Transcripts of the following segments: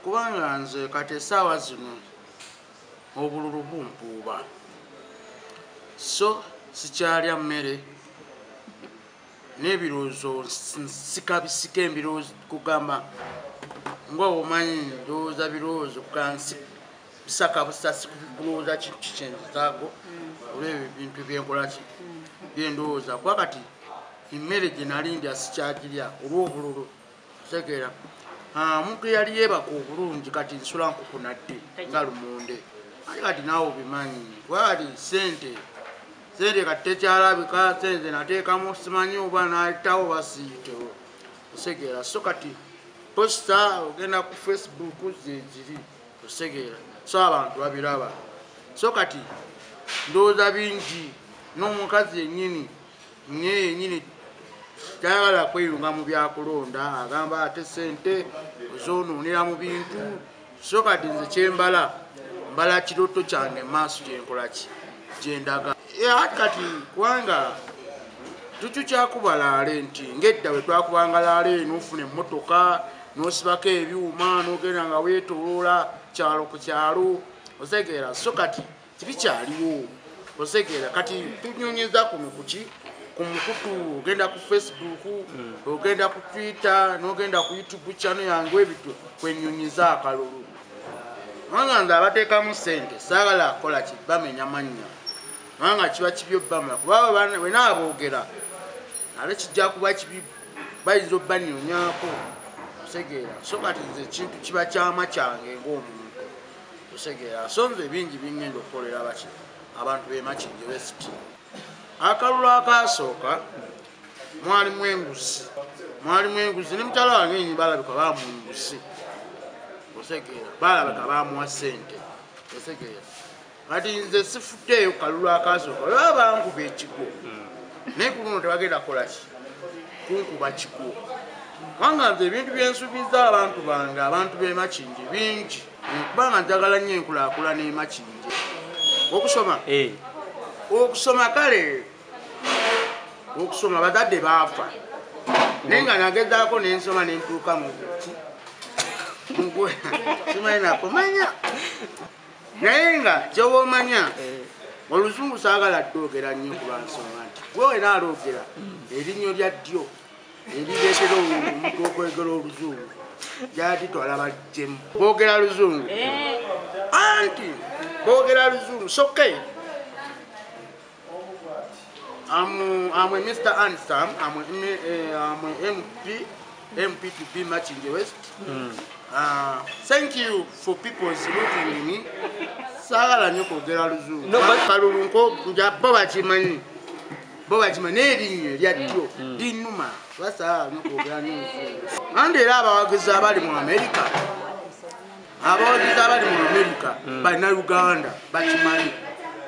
Kubanga nze kati essaawa zino obululu bumpuuba, so sikyalya mmere n'ebirowoozo nsikabisika ebirowoozo, kugamba nga omanyi ndowooza birowoozo kugansi bisaka busasi kulowooza kintu kikyenzaako olw'ebyo ebintu byenkola ki byendowooza, kuba kati emmere gye nali ndya sikyagirya olw'obululu. Otegeera, omuntu eyali yeebaka obulungi kati nsula nkukunadde nga lumonde, ate kati naawe obimanyi kuba kati sente kati tekyalabika, sente nateekamu simanyi oba nayitawo oba siyitewo. Otegeera, so kati posita ogenda ku Facebook zeziri, otegeera, so abantu babiraba. So kati ndowooza bingi n'omukazi yennyini naye yennyini tayagala kweyunga mu byakulonda, agamba ate sente ozoonoonera mu bintu. So kati nze kyembala mbala kirooto kyange maaso kyenkola ki gyendaga. Ate kati kubanga tukikyakuba laale nti ng'edda bwe twakubanga laale n'ofuna emmotoka n'osibako ebyuma n'ogenda nga weetooloola kyalo ku kyalo, otegeera. So kati tibikyaliwo, otegeera, kati tunyonyeza kuno kuki ku mukutu, ogenda ku Facebook, ogenda ku Twitter, n'ogenda ku YouTube channel yange, ebityo kwenyonyiza akalulu. Kubanga nze abateekamu ssente saagala kukola ki bamenya mannya, kubanga kiba kibi obbamala, kuba wenaboogera ate kijja kuba kibi, bayinza obbanyonyaako, otegeera. So kati nze ekintu kiba kyama kyange ng'omuntu, otegeera. So nze bingi bingenda okukolera baki abantu b'e Makindye West. Akalulu akasooka mwalimu enguzi, mwalimu enguzi ne mukyala wange yennyini balabika bamuwa enguzi, otegeera, balabika bamuwa ssente, otegeera. Kati nze sifuddeeyo kalulu akasooka olaba bankuba ekigwo, naye ku luno tebagenda kukola ki kunkuba kigwo, kubanga nze ebintu byensuubiza abantu bange, abantu b'e Makindye bingi, kubanga njagala nnyo enkulaakulana e Makindye. Okusoma okusoma kale okusoma bazadde baafa, naye nga nagezaako nensoma nentuuka mu ki simanyi nakumanya, naye nga kyoba omanya oluzungu saagala ddoogera nnyo ku lwansonga nti gwe wena aloogera erinnyo lya ddyo erireetera omuntu okwogera oluzungu gyatitwala bajjemu boogera luzungu, anti boogera luzungu. Soke I'm a Mr. Ansam, I'm a MP to be Makindye West. Thank you for people looking me. Saagala nnyo kwogera luzungu. Kalulu nko bo bakimanyi. Bo bakimanyi n'erinnyo erya ddyo linnuma. Basaagala nnyo kwogera nnyo oluzungu. Andi era abawagizi abali mu Amerika, abawagizi abali mu Amerika Bannayuganda bakimanyi.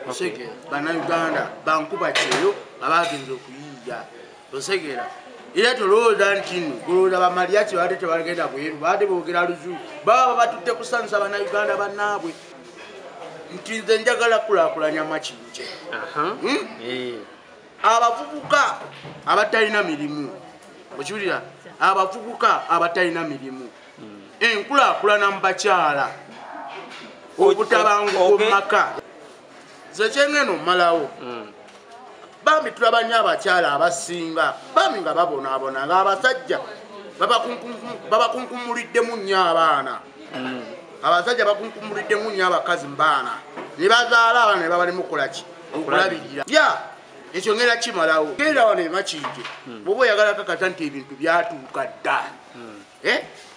Otegeera, Bannayuganda bankuba kyeyo abagenze okuyiiya, otegeera. Era tolowooza nti nno golowooza bamaliaki baate tebagenda bweru, baate boogera luzungu, baba batudde kusanyusa Bannayuganda bannaabwe. Nti nze njagala kulaakulanya Makindye. Abavubuka abatalina mirimu, okiwulira, abavubuka abatalina mirimu, enkulaakulana mu bakyala, obutabanguko mu maka. Nze kyengenda omumalawo, bambi tulaba nnyo abakyala abasinga bambi nga babonaabona, ng'abasajja babakunkumuliddemu nnyo abaana, abasajja bakunkumuliddemu nnyo abakazi mu baana, ne bazaala abaana ne babalimu kukola ki okulabirira. Ya ekyo ngenda kimalawo. Genda wano e Makindye bw'oba oyagala kakasa nti ebintu byatuuka dda,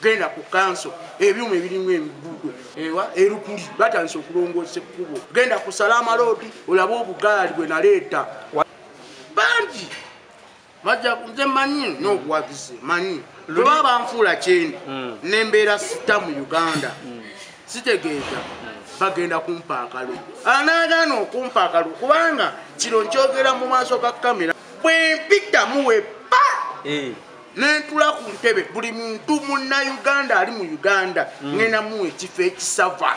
genda ku kanso ebyuma ebirimu enguudo ewa erukuli batandise okulongoosa ekkubo, genda ku Salama Road olabe obugaali bwe naleeta bangi bajja. Nze manyi n'obuwagizi manyi, bwe banfuula kyendi nembeera sita mu Uganda, sitegeeza bagenda kumpa akalulu, anaagaana okumpa akalulu, kubanga kino nkyogera mu maaso ga kamera, bwe mpitamu wepa nentula ku ntebe, buli muntu munnayuganda ali mu Uganda ngenda muwa ekifo ekisava.